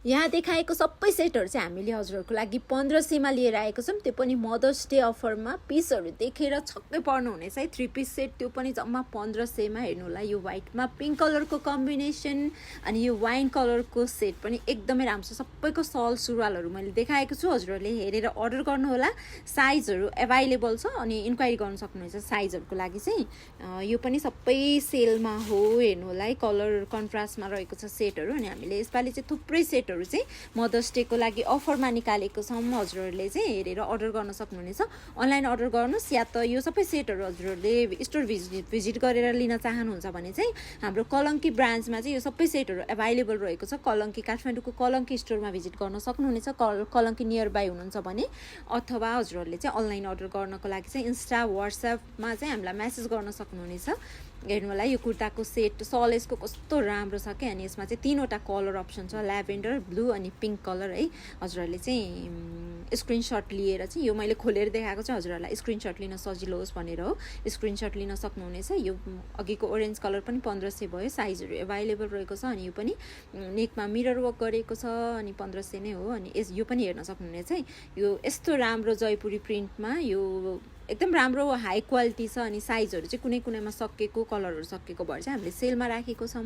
यहाँ देखाएको सबै सेटहरू चाहिँ हामीले हजुरहरूको लागि 1500 मा लिएर आएको छौँ, त्यो पनि मदर्स डे अफरमा। पिसहरू देखेर छक्कै पर्नुहुनेछ है। 3 पिस सेट त्यो पनि जम्मा 1500 मा। हेर्नु होला, यो व्हाइटमा पिङ्क कलरको कम्बिनेसन अनि यो वाइन कलरको सेट पनि एकदमै राम्रो छ। सबैको सल सुरुवालहरू मैले देखाएको छु, हजुरहरूले हेरेर अर्डर गर्नुहोला। साइजहरू एभाइलेबल छ अनि इन्क्वायरी गर्न सक्नुहुन्छ साइजहरूको लागि चाहिँ। यो पनि सबै सेलमा हो, हेर्नु होला है, कलर कन्ट्रास्टमा रहेको छ सेटहरू। अनि हामीले यसपालि चाहिँ थुप्रै सेट चाहिँ मदर्स डेको लागि अफरमा निकालेको छौँ। हजुरहरूले चाहिँ हेरेर अर्डर गर्न सक्नुहुनेछ। अनलाइन अर्डर गर्नुहोस् या त यो सबै सेटहरू हजुरहरूले स्टोर भिजिट गरेर लिन चाहनुहुन्छ भने चाहिँ हाम्रो कलङ्की ब्रान्चमा चाहिँ यो सबै सेटहरू एभाइलेबल रहेको छ। कलङ्की, काठमाडौँको कलङ्की स्टोरमा भिजिट गर्न सक्नुहुनेछ कलङ्की नियर बाई हुनुहुन्छ भने। अथवा हजुरहरूले चाहिँ अनलाइन अर्डर गर्नको लागि चाहिँ इन्स्टा वाट्सएपमा चाहिँ हामीलाई मेसेज गर्न सक्नुहुनेछ। हेर्नु होला, यो कुर्ताको सेट सल यसको कस्तो राम्रो छ क्या। अनि यसमा चाहिँ 3वटा कलर अप्सन छ, ल्याभेन्डर, ब्लू अनि पिङ्क कलर है। हजुरहरूले चाहिँ स्क्रिनसट लिएर चाहिँ यो मैले खोलेर देखाएको छु, हजुरहरूलाई स्क्रिनसट लिन सजिलो होस् भनेर हो। स्क्रिनसट लिन सक्नुहुनेछ। यो अघिको ओरेन्ज कलर पनि 1500 भयो। साइजहरू एभाइलेबल रहेको छ। अनि यो पनि नेकमा मिरर वर्क गरेको छ अनि 1500 नै हो। अनि यो पनि हेर्न सक्नुहुनेछ है। यो यस्तो राम्रो जयपुरी प्रिन्टमा यो एकदम राम्रो हाई क्वालिटी छ। अनि साइजहरू चाहिँ कुनै कुनैमा सकिएको, कलरहरू सकिएको भएर चाहिँ हामीले सेलमा राखेको छौँ।